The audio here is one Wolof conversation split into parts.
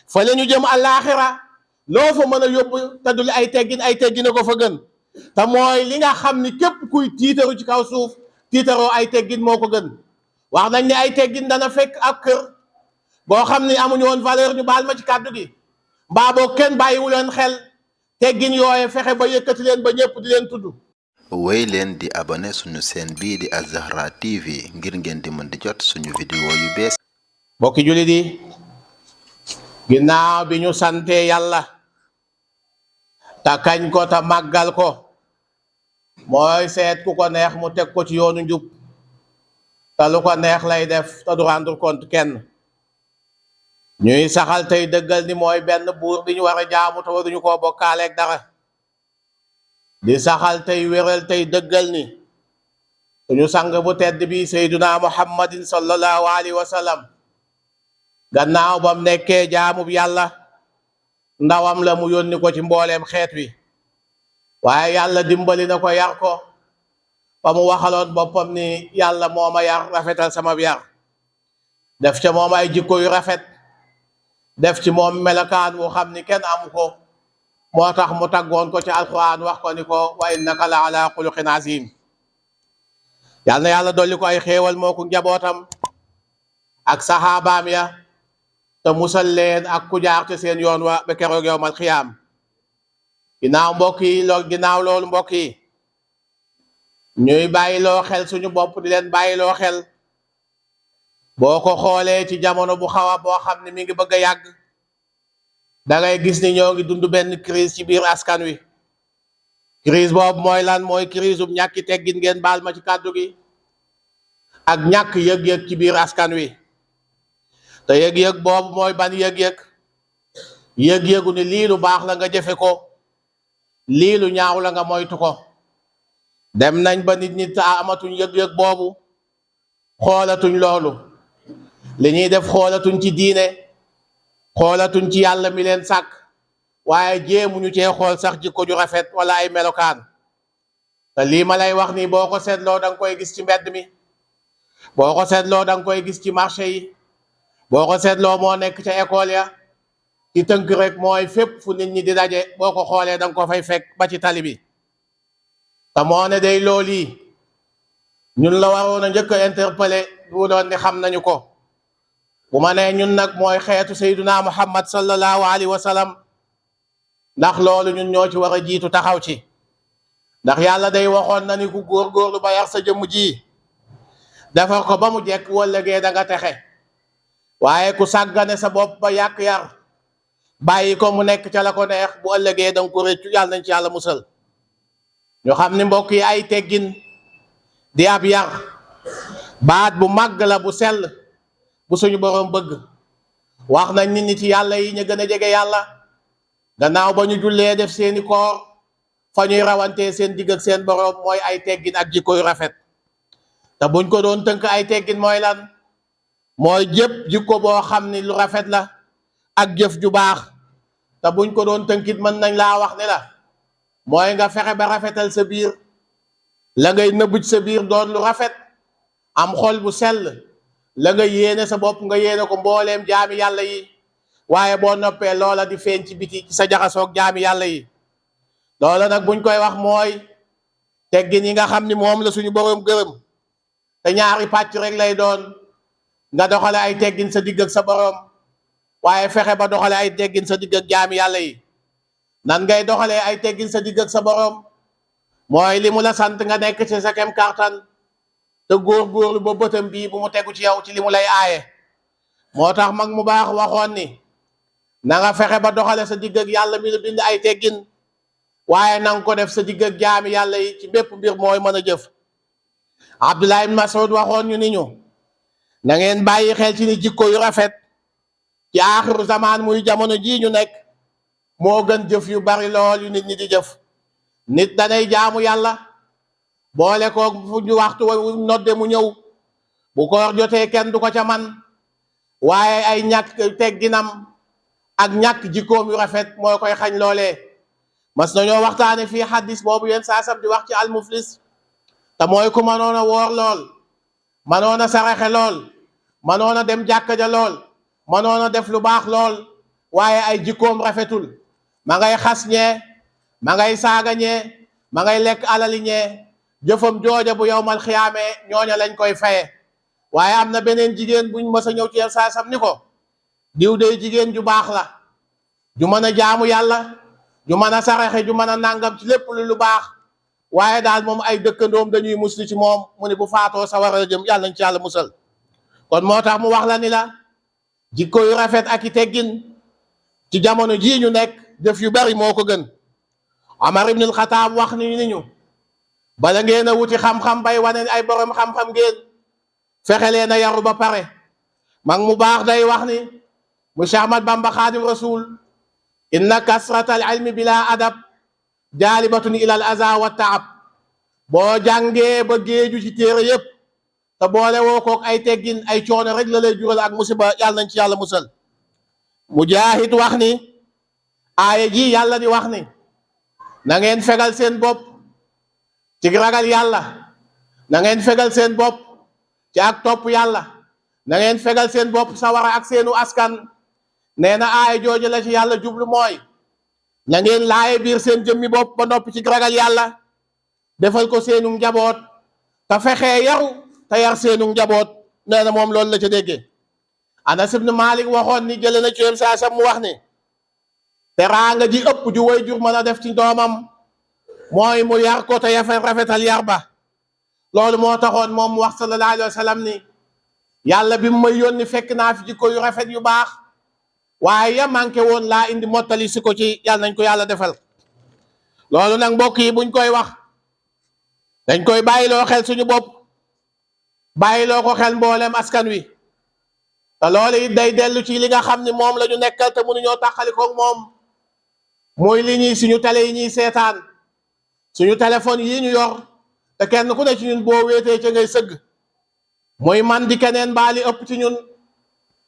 fa la ñu jëm àllaaxira loo fa mën a yóbbu te dul ay teggin ko fa gën te mooy li nga xam ni képp kuy tiitaru ci kaw suuf tiitaroo ay teggin moo ko gën. wax nañ ne ay teggin dana fekk ak kër boo xam ni amuñu woon valeur, ñu baal ma ci kàddu gi, mbaa boo kenn bàyyiwu leen xel, teggin yooye fexe ba yëkkati leen ba ñëpp di leen tudd. wéy leen di abonné suñu chaîne bii di Az-Zahra TV ngir ngeen di mën di jot suñu vidéo yu bees. mbokki jullit yi, ginnaaw bi ñu sante yàlla te kañ ko te màggal ko, mooy seet ku ko neex mu teg ko ci yoonu njub te lu ko neex lay def te du rendre compte kenn. ñuy saxal tey dëggal ni mooy benn buur bi ñu war a jaamu te waruñu koo bokkaaleeg dara. di saxal tey wéral tey dëggal ni suñu sang bu tedd bi sayduna muhammadin sallallahu alayhi wa sallam gannaaw bam nekkee jaamub yàlla, ndawam la mu yónni ko ci mbooleem xeet wi, waaye yàlla dimbali na ko yar ko ba mu waxaloon boppam ni yàlla moo ma yar, rafetal sama yar, def ca moom ay jikko yu rafet, def ci moom melokaan wu xam ni kenn amu ko, moo tax mu taggoon ko ci alquran wax ko ni ko wa innaka la ala xuluqin azim. yal na yàlla dolli ko ay xéewal moo ko njabootam ak saxaabaam ya te musal leen ak ku jaar ci seen yoon wa ba keroog yowmal xiyaam. ginnaaw mbokk yi ginnaaw loolu mbokk yi, ñuy bàyyiloo xel suñu bopp di leen bàyyiloo xel. boo ko xoolee ci jamono bu xaw a boo xam ne mi ngi bëgg a yàgg, da ngay gis ni ñoo ngi dund benn crise ci biir askan wi. crise boobu mooy lan? mooy crise bu ñàkki teggin, ngeen baal ma ci kàddu gi, ak ñàkk yëg-yëg ci biir askan wi. te yëg-yëg boobu mooy ban yëg-yëg? yëg-yëgu ni lii lu baax la nga jëfe ko, lii lu ñaaw la nga moytu ko. dem nañ ba nit ñi amatuñ yëg-yëg boobu, xoolatuñ loolu. li ñuy def xoolatuñ ci diine, xoolatuñ ci yàlla mi leen sàkk, waaye jéemuñu cee xool sax jikko ju rafet wala ay melokaan. te lii ma lay wax nii boo ko seetloo da nga koy gis ci mbedd mi, boo ko seetloo da nga koy gis ci marché yi, boo ko seetloo moo nekk ca école ya. ci tënk rek mooy fépp fu nit ñi di daje, boo ko xoolee da nga ko fay fekk ba ci tali bi. te moo ne day loolu yi ñun la waroon a njëkk a interpellé bu doon ni xam nañu ko. bu ma nee ñun nag mooy xeetu sayduna muhammad sallallahu alayhi wa sallam, ndax loolu ñun ñoo ci war a jiitu taxaw ci. ndax yàlla day waxoon na ni ku góorgóorlu ba yar sa jëmm ji, defar ko ba mu jekk wëllëgee da nga texe. waaye ku sàggane sa bopp ba yàq yar, bàyyi ko mu nekk ca la ko neex, bu ëllëgee da nga ko réccu. yàlla nañ ci yàlla musal. ñu xam ni mbokk yi, ay teggin di ab yar, baat bu màgg la bu sell bu suñu boroom bëgg. wax nañ nit ñi ci yàlla yi ñu gën a jege yàlla gannaaw ba ñu jullee def seeni koor, fa ñuy rawantee seen digg ak seen boroom mooy ay teggin ak jikko yu rafet. te buñ ko doon tënk ay teggin mooy lan? mooy jëpp jikko boo xam ni lu rafet la ak jëf ju baax. te buñ ko doon tënkit mën nañ laa wax ne la mooy nga fexe ba rafetal sa biir, la ngay nëbbuj sa biir doon lu rafet, am xol bu sell, la nga yéene sa bopp nga yéene ko mbooleem jaami yàlla yi, waaye boo noppee loola di feeñ ci biti ci sa jaxasoog jaami yàlla yi. loola nag buñ koy wax mooy teggin yi nga xam ni moom la suñu boroom gërëm, te ñaari pàcc rek lay doon. nga doxale ay teggin sa digg ak sa boroom, waaye fexe ba doxale ay teggin sa digg ak jaami yàlla yi. nan ngay doxalee ay teggin sa digg ak sa boroom? mooy li mu la sant nga nekk ci sa kem kartan, te góor-góorlu ba bëtam bii bu mu tegu ci yow ci li mu lay aaye. moo tax mag mu baax waxoon ni na nga fexe ba doxale sa digg ak yàlla mi la bind ay teggin, waaye na nga ko def sa digg ak jaami yàlla yi ci bépp mbir mooy mën a jëf. Abdullah ibn Mas'ud waxoon ñu ni ñu na ngeen bàyyi xel ci ni jikko yu rafet ci aaxiru zamaan muy jamono jii ñu nekk moo gën jëf yu bari lool yu nit ñi di jëf. nit danay jaamu yàlla boole ko fu ñu waxtu nodde mu ñëw, bu koor jotee kenn du ko ca man, waaye ay ñàkk tegginam ak ñàkk jikkoom yu rafet moo koy xañ loolee. mas nañoo waxtaane fii xaddis boobu yéen saasam di wax ci almuflis, te mooy ku mënoon a woor lool, mënoon a saraxe lool, mënoon a dem jàkka ja lool, mënoon a def lu baax lool, waaye ay jikkoom rafetul, ma ngay xas ñee, ma ngay saaga ñee, ma ngay lekk alali ñee, jëfam jooja bu yowmal xiyaamee ñooña lañ koy faye. waaye am na beneen jigéen buñ mës a ñëw ci saa sam ni ko diw de jigéen ju baax la, ju mën a jaamu yàlla, ju mën a saraxe, ju mën a nàngam ci lépp lu baax, waaye daal moom ay dëkkandoom dañuy musli ci moom, mu ne bu faatoo sa war a jëm, yàlla nañ ci yàlla musal. kon moo tax mu wax la ni la jikko yu rafet ak i teggin ci jamono jii ñu nekk def yu bari moo ko gën. Omar ibnul Xataab wax ni ñu bala ngeen a wuti xam-xam bay wane ay borom xam-xam ngeen, fexe leen a yaru ba pare. mag mu baax day wax ni mu Cheikh Ahmad Bamba Xaadim Rasul, inna kasrata al ilmi bila adab jaalibatun ila al aza wa taab. boo jàngee ba géeju ci téere yépp te boole woo kook ay teggin, ay coono rek la lay jural ak musiba, yàlla nañ ci yàlla musal. Mujaahid wax ni aaya ji yàlla di wax ni na ngeen fegal seen bopp ci ragal yàlla, na ngeen fegal seen bopp ci ak topp yàlla, na ngeen fegal seen bopp sawara ak seenu askan. nee na aaya jooju la ci yàlla jublu mooy na ngeen laaye biir seen jëmmi bopp ba noppi ci ragal yàlla, defal ko seenu njaboot, te fexee yaru te yar seenu njaboot. nee na moom loolu la ca déggee. Anas ibn Malik waxoon ni jële na ci yem saa sam mu wax ni teraanga ji ëpp ju way jur mën a def ci doomam mooy mu yar ko te rafetal yar ba. loolu moo taxoon moom mu wax sallallahu alayhi wa sallam ni yàlla bi mu may yónni fekk naa fi jikko yu rafet yu baax, waaye ya manqué woon laa indi mottali si ko ci, yàlla nañ ko yàlla defal. loolu nag mbokk yi buñ koy wax dañ koy bàyyiloo xel suñu bopp, bàyyiloo ko xel mboolem askan wi. te loolu it day dellu ci li nga xam ni moom la ñu nekkal te mënuñoo tàqalikoog moom, mooy li ñuy suñu télé yi ñuy seetaan, suñu téléphone yi ñu yor, te kenn ku ne ci ñun boo wéetee ca ngay sëgg. muy man di keneen baali ëpp ci ñun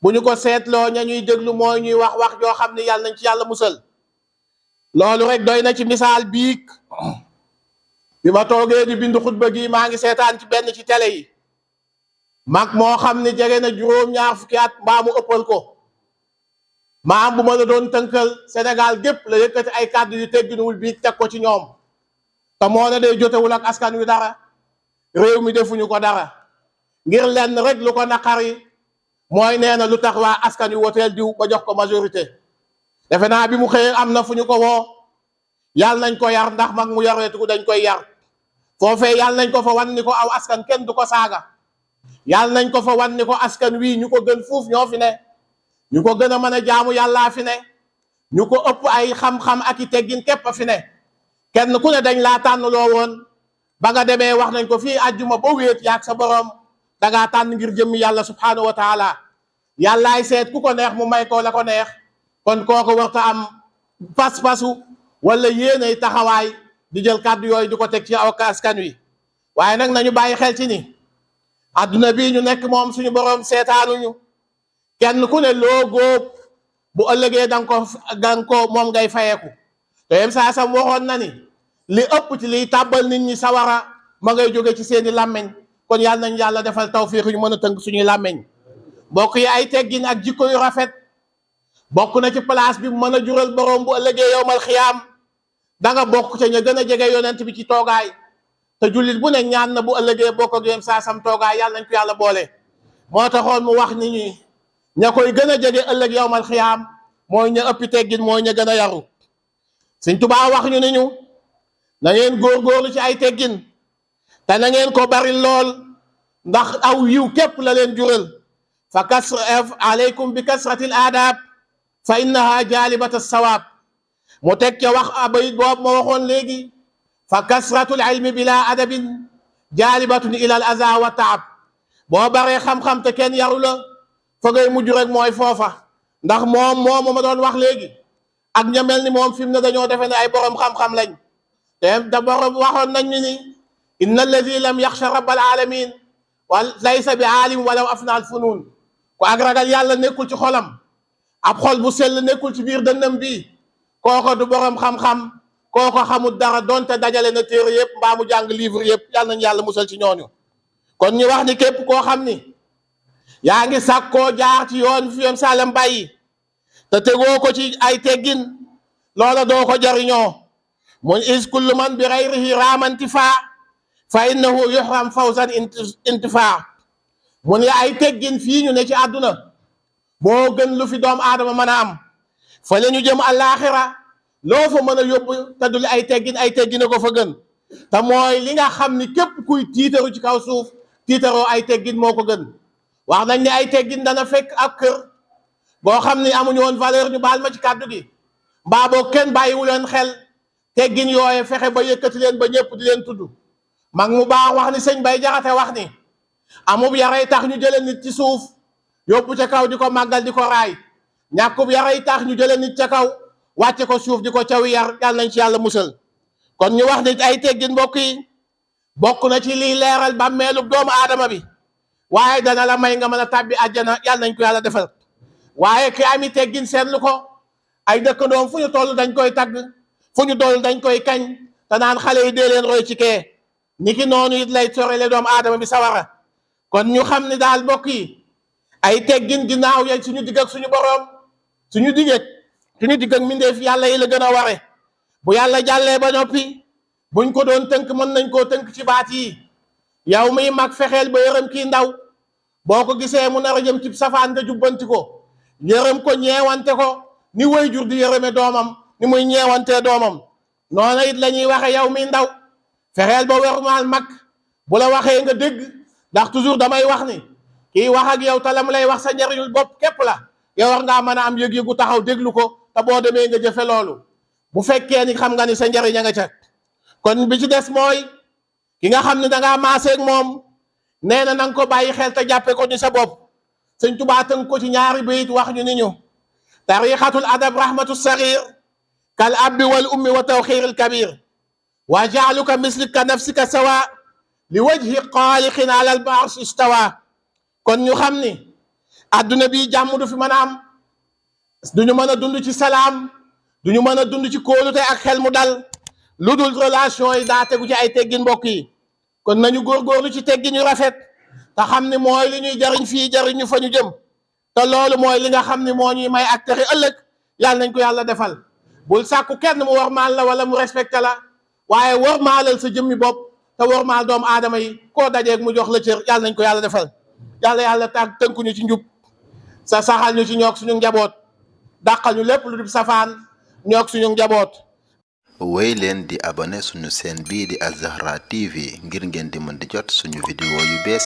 bu ñu ko seetloo ña ñuy déglu mooy ñuy wax joo xam ni yàlla nañ ci yàlla musal. loolu rek doy na ci misaal biig bi ma toogee di bindu xutba gi, maa ngi seetaan ci benn ci télé yi mag moo xam ni jege na juróom-ñaar fukki at mbaa mu ëppal ko. maam bu ma la doon tënkal Sénégal gépp la yëkkati ay kàddu yu tegginuwul biig teg ko ci ñoom, te moo ne day jotewul ak askan wi dara, réew mi defuñu ko dara, ngir lenn rek lu ko naqari mooy nee na lu tax waa askan wi woteel diw ba jox ko majorité. defe naa bi mu xëyee am na fu ñu ko woo, yàlla nañ ko yar, ndax mag mu yareetu dañ koy yar. foofee yàlla nañ ko fa wan ni ko aw askan kenn du ko saaga, yàlla nañ ko fa wan ni ko askan wii ñu ko gën fuuf ñoo fi ne, ñu ko gën a mën a jaamu yàllaa fi ne, ñu ko ëpp ay xam-xam ak i teggin képp a fi ne. kenn ku ne dañ laa tànn loo woon ba nga demee wax nañ ko fii àjjuma ba wéet yaag sa borom, dangaa tànn ngir jëmmi yàlla subhanahu wa taala. yàllaay seet ku ko neex mu may ko la ko neex, kon kooku warta am pas-pasu wala yéenay taxawaay di jël kàddu yooyu di ko teg ci aw askan wi. waaye nag nañu bàyyi xel ci ni adduna bii ñu nekk moom suñu borom seetaanuñu, kenn ku ne loo góob bu ëllëgee danga ko moom ngay fayeeku. te yem saa sam waxoon na ni li ëpp ci liy tàbbal nit ñi sawara ma ngay jóge ci seeni làmmeñ. kon yàlla nañ yàlla defal tawfiq ñu mën a tënk suñuy làmmeñ. mbokk yi ay teggin ak jikko yu rafet bokk na ci place bi mën a jural borom bu ëllëgee yowmal xiyaam. da nga bokk ca ña gën a jege yonent bi ci toogaay, te jullit bu ne ñaan na bu ëllëgee bokk ak yem saa sam toogaay, yàlla nañ ko yàlla boole. moo taxoon mu wax ni ñi ña koy gën a jege ëllëg yowmal xiyaam mooy ña ëppi teggin, mooy ña gën a yaru. Sëñ Tuubaa wax ñu ni ñu na ngeen góorgóorlu ci ay teggin te na ngeen ko bari lool, ndax aw yiw képp la leen jural. fa aleykum bi kasratil aadab fa innaha jalibata sawaab. mu teg ca wax abayit boobu ma waxoon léegi, fa kasratul ilmi bila adabin jalibatun ila al aza wa taab. boo baree xam-xam te kenn yaru la, fa ngay mujj rek mooy foofa. ndax moom ma doon wax léegi ak ña mel ni moom fi mu ne dañoo defe ne ay borom xam-xam lañ. te da borom waxoon nañ ni inna alladi lam yaxsha rabbal alamin wa laysa bi aalim walaw afna al funun. ku ak ragal yàlla nekkul ci xolam, ab xol bu sell nekkul ci biir dënnam bi, kooko du borom xam-xam, kooko xamul dara donte dajale na téere yëpp mbaa mu jàng livre yëpp. yàlla nañ yàlla musal ci ñooñu. kon ñu wax ni képp koo xam ni yaa ngi sàkkoo jaar ci yoon fi yom salam bàyyi, te tegoo ko ci ay teggin loola doo ko jariñoo mun is kullu man bi gayrihi raamantifaa fa innahu yuhram fawzan intifaa mun ya ay teggin fii ñu ne ci àdduna moo gën lu fi doomu aadama mën a am fa la ñu jëm àllaaxira loo fa mën a yóbbu te dul ay teggin ko fa gën te mooy li nga xam ni képp kuy tiitaru ci kaw suuf tiitaroo ay teggin moo ko gën wax nañ ne ay teggin dana fekk ak kër boo xam ni amuñu woon valeur ñu baal ma ci kàddu gi mbaa boo kenn bàyyiwu leen xel teggin yooye fexe ba yëkkati leen ba ñëpp di leen tudd mag mu baax wax ni sëñ Bay Jaxate wax ni amub yaray tax ñu jëlee nit ci suuf yóbbu ca kaw di ko màggal di ko raay ñàkkub yaray tax ñu jëlee nit ca kaw wàcce ko suuf di ko caw yar yàlla nañ ci yàlla musal kon ñu wax ni ay teggin mbokk yi bokk na ci liy leeral bàmmeelub doomu aadama bi waaye dana la may nga mën a tàbbi àjjana yàlla nañ ko yàlla defal waaye ki ami teggin seetlu ko ay dëkkandoom fu ñu toll dañ koy tagg fu ñu toll dañ koy kañ te naan xale yi dee leen roy ci kee ni ki noonu it lay sorele doomu aadama bi sawara kon ñu xam ne daal mbokk yi ay teggin ginnaaw ya suñu digg ak suñu boroom suñu digg ak mbindeef yàlla yi la gën a ware bu yàlla jàllee ba noppi buñ ko doon tënk mën nañ koo tënk ci baat yi yow miy mag fexeel ba yërëm kii ndaw boo ko gisee mu nar a jëm ci safaan nga jubbanti ko yërëm ko ñeewante ko ni waajur di yërëme doomam ni muy ñeewantee doomam noona it la ñuy waxe yow miy ndaw fexeel ba wermaal mag bu la waxee nga dégg ndax toujours damay wax ni kii wax ak yow te la mu lay wax sa njariñul bopp képp la yow war ngaa mën a am yëg-yëgu taxaw déglu ko te boo demee nga jëfe loolu bu fekkee ni xam nga ni sa njariñ a nga ca kon bi ci des mooy ki nga xam ne dangaa maaseeg moom nee na nga ko bàyyi xel te jàppe ko ni sa bopp Sëñ Tuubaa tënk ko ci ñaari bayit wax ñu ni ñu tariqatul adab rahmatu saghir kal abbi wal ummi wa tawxiril kabir wa jaaluka mislika nafsika sawa li wajhi xaaliqin alal arsh istawa kon ñu xam ni adduna bi jàmm du fi mën a am duñu mën a dund ci salaam duñu mën a dund ci kóolute ak xel mu dal lu dul relation yi daa tegu ci ay teggin mbokk yi kon nañu góorgóorlu ci teggin yu rafet te xam ni mooy li ñuy jariñ fii jariñ ñu fa ñu jëm te loolu mooy li nga xam ni moo ñuy may ak texe ëllëg yàlla nañ ko yàlla defal bul sàkku kenn mu wormaal la wala mu respecté la waaye wormaalal sa jëmmi bopp te wormaal doomu aadama yi koo dajeeg mu jox la cër yàlla nañ ko yàlla defal yàlla tënkuñu ci njub sa saxal ñu ci ñoog suñu njaboot dàqal ñu lépp lu dul safaan ñoog suñu njaboot. wéy leen di abonné suñu chaîne bii di Al Zahra TV ngir ngeen di mën di jot suñu vidéo yu bees